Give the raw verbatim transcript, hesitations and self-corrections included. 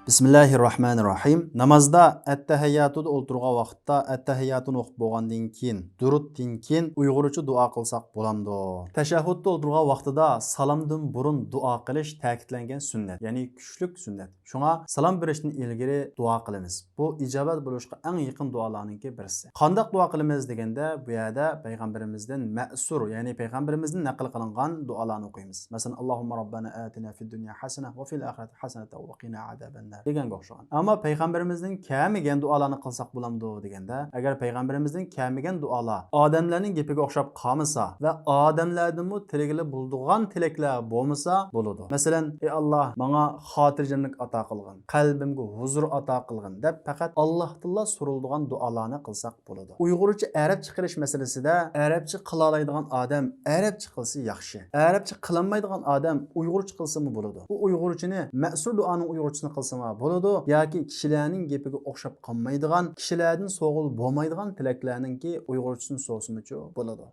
بىسمىللاھىررەھمانىررەھىم. نامازدا ئەتتەھىياتۇدا ئولتۇرغان ۋاقىتتا، ئەتتەھىياتۇنى ئوقۇپ بولغاندىن كېيىن، دۇرۇتتىن كېيىن ئۇيغۇرچە دۇئا قىلساق بولامدۇ؟ تەشەھھۇدتا ئولتۇرغان ۋاقتىدا سالامدىن بۇرۇن دۇئا قىلىش تەكىتلەنگەن سۈننەت، يەنى كۈچلۈك سۈننەت. شۇڭا سالام بېرىشتىن ئىلگىرى دۇئا قىلىمىز. بۇ ئىجابەت بولۇشقا ئەڭ يېقىن دۇئالارنىڭكى بىرسى. قانداق دۇئا قىلىمىز دېگەندە، بۇ يەردە پەيغەمبىرىمىزدىن مەسۇر، يەنى پەيغەمبىرىمىزدىن نەقىل قىلىنغان دۇئالارنى ئوقۇيمىز. مەسىلەن، اللهم ربنا آتنا في الدنيا حسنة وفي الآخرة حسنة وقنا عذاب النار دېگەنگە ئوخشىغان. ئەمما پەيغەمبىرىمىزدىن كەلمىگەن دۇئالارنى قىلساق بولامدۇ دېگەندە، ئەگەر پەيغەمبىرىمىزدىن كەلمىگەن دۇئالار ئادەملەرنىڭ گېپىگە ئوخشاپ قالمىسا ۋە ئادەملەردىنمۇ تىلىگىلى بولىدىغان تىلەكلەر بولمىسا بولىدۇ. مەسىلەن، ئى ئاللا، ماڭا خاتىرجەملىك ئاتا قىلغىن، قەلبىمگە ھۇزۇر ئاتا قىلغىن دەپ پەقەت ئاللاھتىنلا سورىلىدىغان دۇئالارنى قىلساق بولىدۇ. ئۇيغۇرچە ئەرەبچە قىلىش مەسىلىسىدە ئەرەبچە قىلالايدىغان ئادەم ئەرەبچە قىلسا ياخشى. ئەرەبچە قىلالمايدىغان ئادەم ئۇيغۇرچە قىلسىمۇ بولىدۇ. بۇ ئۇيغۇرچىنى مەسۇر دۇئانىڭ ئۇيغۇرچىسىنى قىلسىمۇ بولىدۇ ياكى كىشىلەرنىڭ گېپىگە ئوخشاپ قالمايدىغان، كىشىلەردىن سورىغىلى بولمايدىغان تىلەكلەرنىڭكى ئۇيغۇرچىسىنى سورىسىمۇچۇ بولىدۇ.